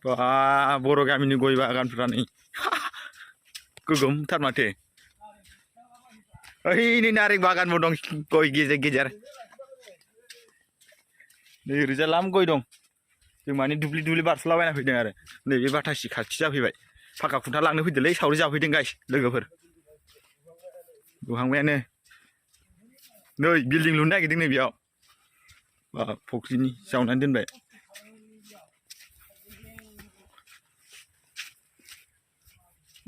Wah, बर' गामिनि गय बागानफ्रा नै गोगोमथार माथो। ओइ नै नारें बागानबो दं गय गेजेर गेजेर। नै ओरैजा लाम गय दं। जों माने दुब्लि दुब्लि बारस'लाबायना फैदों आरो नैबे बाथासि खाथि जाफैबाय। फाखा खुन्था लांनो फैदोंलै सावरि जाफैदों गाइस लोगोफोर। गहांबायानो नै बिल्डिं लुनो नागिरदों नै बेयाव। बा फुख्रिनि जावनानै दोनबाय।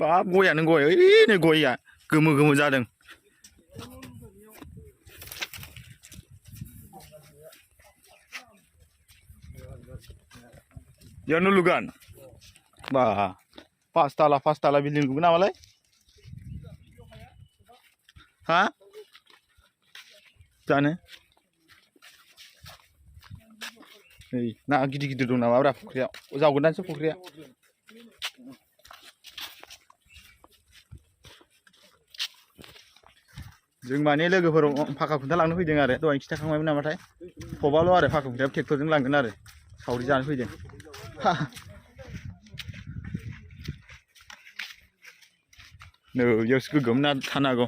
बाब गयानो गय ओइ नै गया गोमो गोमो जादों। बेयावनो लुगोन बा पास ताला बिल्डिं लुगोन नामालाय हा जानो नै ना गिदिर गिदिर दं नामाब्रा फुख्रियाव जावगोनदांसो फुख्रिया जों माने लोगोफोर फाखा खुन्था लांनो फैदों आरो दहाय खिथाखांबायमोन नामाथाय खबाल' आरो फाखा खुन्थायाव ट्रेक्टरजों लांगोन आरो सावरि जानो फैदों। नै बेयावसो गोगोम ना थानो हागौ।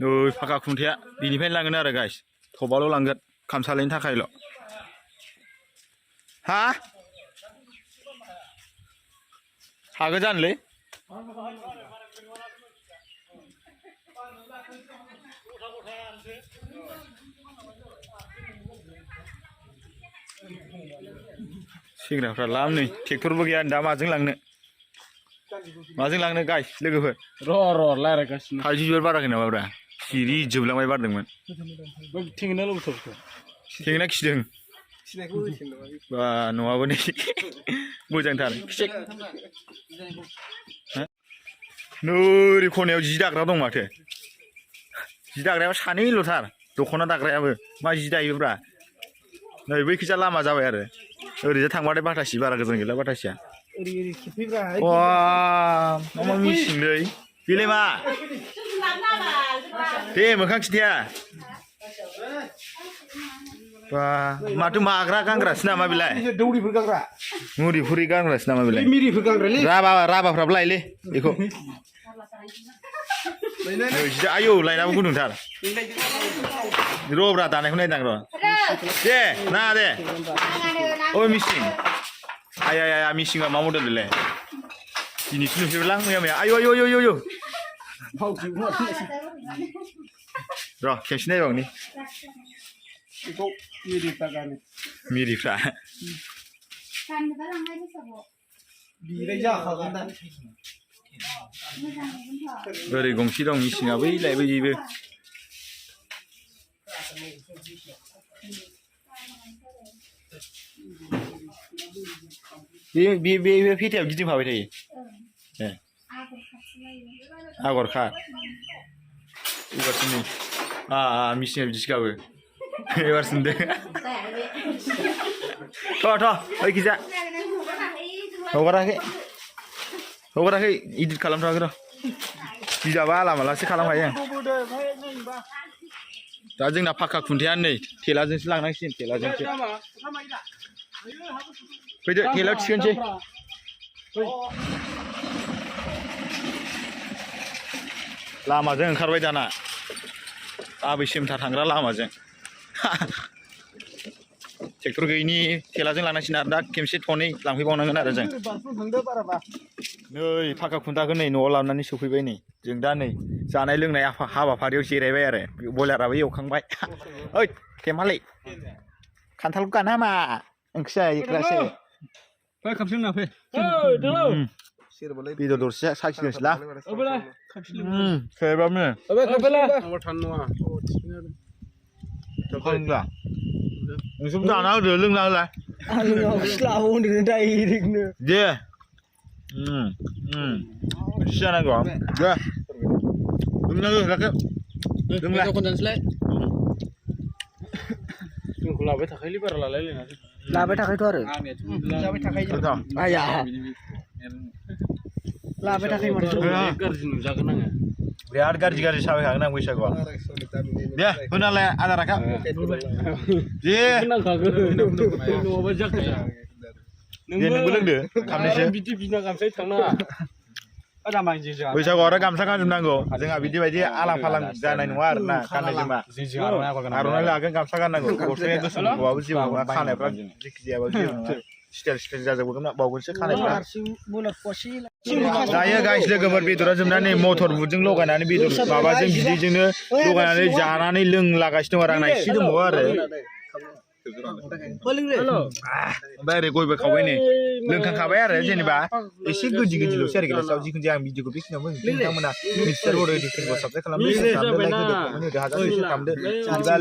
नै फाखा खुन्थाया बिनिफ्रायनो लांगोन आरो गाइस खबाल' लांगोन खामसालिनि थाखायल'। हा हागोन जानोलै सेंग्राफ्रा लाम नै ट्रेक्टरबो गैया दा माजों लांनो गाइस लोगोफोर र' रायज्लायगासिनो थाइजौ बिबार बाराखै नामाब्रा सिरि जोबलांबाय बारदोंमोन। थेंगोना खिदों बा न'आबो नै मोजांथार नै खनायाव जि दाग्रा दं माथो जि दाग्रायाबो सानैल'थार दख'ना दाग्रायाबो मा जि दायोब्रा नै बैखैजा लामा जाबाय आरो ओरैजा थांबाथाय बाथासि बारा गोजान गैला बाथासिया मा मा मिसिंलै बेलाय मा दे मोखां खिथाया बा माथो माग्रा गानग्रासो नामा बेलाय दौरिफोर गानग्रा मुरिफुरि गानग्रासो नामा बेलाय मिरिफोर गानग्रालै राभाफ्राबो लायलै बेखौ आयौ लायनाबो गुदुंथार र'ब्रा दानायखौ नायदां र' दे ना दे अ मिसिं आया मिसिंआ मा मडेल बेलाय दिनैसो नुफेरबायलां मैया आयौ र' खेबसे नायबावनि मिरिफ्रा ओरै गंसे दं मिसिंआ बैलाय बैबो बे फेथायाव गिदिंफाबाय थायो ए आगरखा एबारसो नै मिसिंआ बिदिसो गाबो एबारसो नुदों थ' ओइखिजा हगाराखै इदिट खालामथ'वाखै र' बिजाबा आला मालासो खालामखायो दा जोंना फाखा खुन्थाया नै थेलाजोंसो लांनांसिगोन थेलाजोंसो फैदो थेलायाव थिखोनोसै लामाजों ओंखारबाय दाना आबैसिमथा थांग्रा लामाजों ट्रेक्टर गैयिनि थेलाजों लांनांसिगोन आरो दा खेमसे थनै लांफैबावनांगोन आरो जों नै फाखा खुन्थाखौ नै न'आव लाबोनानै सफैबाय नै जों दा नै जानाय लोंनाय हाबाफारियाव जिरायबाय आरो बयलाराबो एवखांबाय ओइ थेमालै खान्थालखौ गाना मा ओंख्रि जाहैग्रासो बेदर दरसे साखिनोसैलां खेबामनो नोंसोरबो जाना होदो लोंना होलाय दे बिदिसो जानांगौ दे लोंना हो लोंलाय जोंखौ लाबाय थाखायोलै बारा लालायलायना लाबाय थाखायोथ' आरो लाबाय थाखायो आया लाबाय थाखायोमोन गाज्रि नुजागोन आङो बिराद गाज्रि गाज्रि साबायखागोन आं बैसागुआव दे होनालाय आदारा खा दे नांखागोन नङाबा जाखाया दे नोंबो लोंदो खामनैसो बिदि बिना गामसाय थांनाङा बैसागुआव आरो गामसा गानजोबनांगौ जोंहा बिदि बायदि आलां फालां जानाय नङा आरोना गाननाय जोमा आर'नाइ लागोन गामसा गाननांगौ गस्लाया गोसोम बाबो जेबो नङा खानायफ्रा जेखि जायाबाबो जेबो नङा स्टाइल जाजोबगोन बावगोनसो खानायफ्रा जायो गाइस लोगोफोर बेदरा जोबनानै मटर बुटजों लगायनानै बेदर माबाजों बिदैजोंनो लगायनानै जानानै लोंलागासिनो दं आरो आंना एसे दंबावो आरो ओमफ्राय ओरै गयबो खावबाय नै लोंखांखाबाय आरो जेनेबा एसे गोदि गोदिल'सै आरो गिलासाव जिखुनु जाया आं भिडिअखौ बेखिनियाव नोंथांमोना मिस्टार बर' इडिटिंखौ साबसक्राइब खालामदो लाइक होदो कमेन्ट होदो हाजारसे खालामदो बिदिबा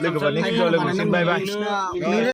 लोगोफोर नेक्स्ट भिडिअ लोगो मोनसिगोन बाय बाय